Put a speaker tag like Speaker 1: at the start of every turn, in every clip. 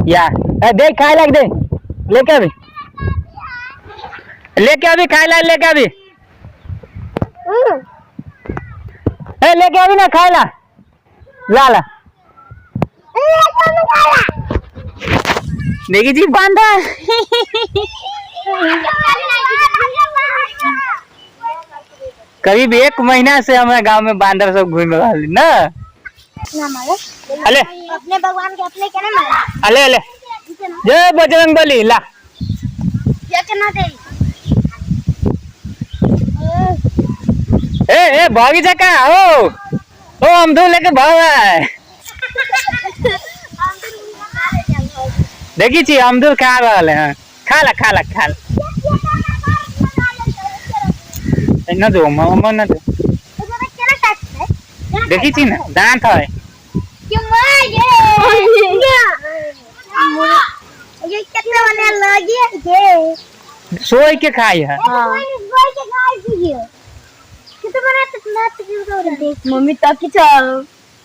Speaker 1: या ए देख खाए लाग दे लेके अभी लेके अभी खाए ला लेके अभी ए लेके अभी ना खाए ला ला ला देखी जी
Speaker 2: बांदर।
Speaker 1: करीब एक महीना से हमारे गांव में बांदर सब घूम रहा ना। अले
Speaker 2: अपने भगवान के अपने केना मारे?
Speaker 1: अले अले जय बजरंग बली ला।
Speaker 2: ये केना दे?
Speaker 1: ए ए भागी जा का ओ ओ अमदू लेके भाग रहा है। देखी छी अमदूर खा रहल है। खा ला खा ला खा ला। ए, न दो म न दो। देखी छी ना दांत है। सोई के खाई है।
Speaker 2: मम्मी तक चल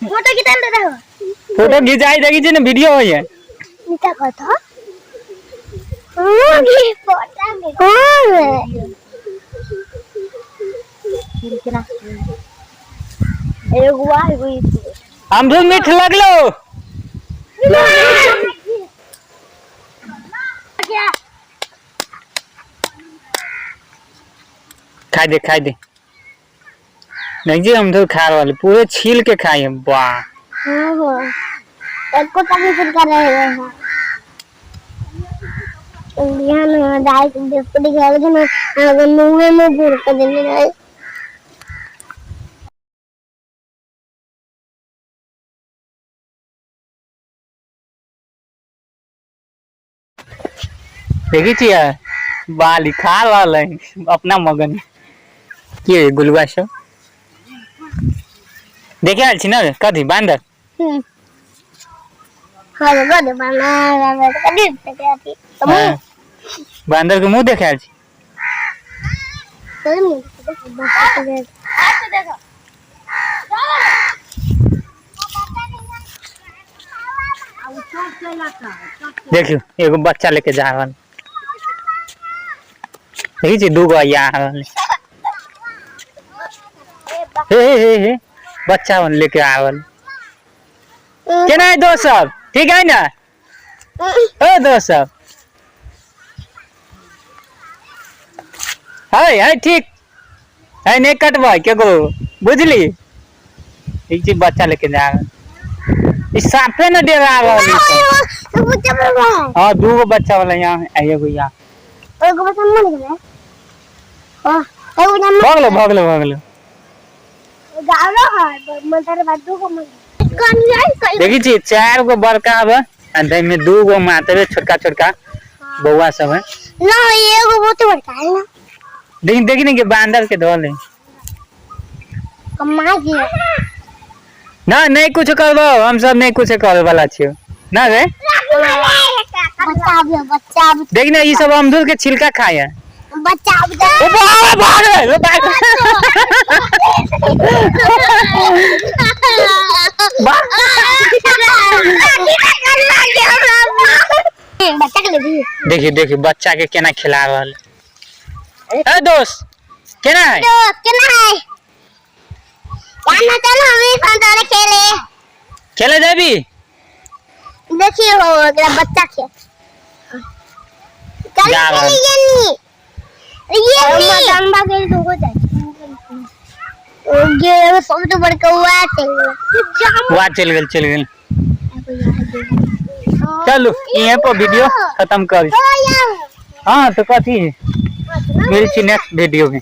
Speaker 2: फोटो खिंचा ले रहो।
Speaker 1: फोटो खिंचाई देखी छी ना वीडियो होई है।
Speaker 2: निका कथा ये फोटो में एगो आ एगो ई।
Speaker 1: अमदूर मीठ लगलो। खाई दे खाई दे। नहीं जी अमदूर खा रहल पूरे छील के खाई है। वाह।
Speaker 2: एको तक फुटका रहे हैं बिहान में दाई बिस्कुट खेल के ना अगर मुंह में भूर के देने रहे।
Speaker 1: देखी छियै बाली खा रहल है अपना मगन के गुलुआ सब देखे आयल छी ना कथी बांदर।
Speaker 2: हाँ गो बना कभी आती तो
Speaker 1: हाँ। बांदर के मुंह देखे आयल छी। देखियो एगो बच्चा लेके जा रहल देखी छी दूगो आ रहल हे हे हे हे बच्चा वन लेके आ रहल। केना है दोस्त सब ठीक है ना? ओ दोस्त सब है है ठीक है नहीं कटबै केकरो बुझली। एक चीज बच्चा लेके जा रहल ई साफे न डेरा रहल ई सब। हाँ दूगो बच्चा वाला यहाँ है एगो यहाँ।
Speaker 2: एगो बच्चा मर गेलै। हां एगो बच्चा
Speaker 1: भगलो भगलो भगलो।
Speaker 2: गावलो है मंतर बाद दूगो मर कौन जाई कल।
Speaker 1: देखी छी चार गो बड़का हवे आ दही में दू गो मातरे छोटका छोटका बौआ सब है।
Speaker 2: ना एगो बहुत बड़का है ना।
Speaker 1: देखी देखी नहीं कि बांदर के धोल है।
Speaker 2: कमा जी
Speaker 1: ना नहीं कुछ करबो हम सब नहीं कुछ करे वाला छियो ना रे।
Speaker 2: बच्चा भी बच्चा भी
Speaker 1: देख ना ई सब अमरूद के छिलका खाए है।
Speaker 2: बच्चा भी
Speaker 1: ओ भाग भाग रे भाग
Speaker 2: बच्चा के लिए
Speaker 1: देखिए देखिए बच्चा के केना खिला रहल है। ए दोस्त केना है?
Speaker 2: दोस्त केना है? चलो चलो हम भी संतोरे खेले।
Speaker 1: खेले जाबी?
Speaker 2: देखिए हो अगला बच्चा खेल। चल
Speaker 1: जा रहल।
Speaker 2: खेले ये नहीं ये नहीं लंबा खेल तो हो जाए। ओ ये सब तो बड़का हुआ चल गया।
Speaker 1: वाह चल गेल चल गेल। चलू यहीं पर वीडियो खत्म कर। हाँ तो कथी मिल छी नेक्स्ट वीडियो में।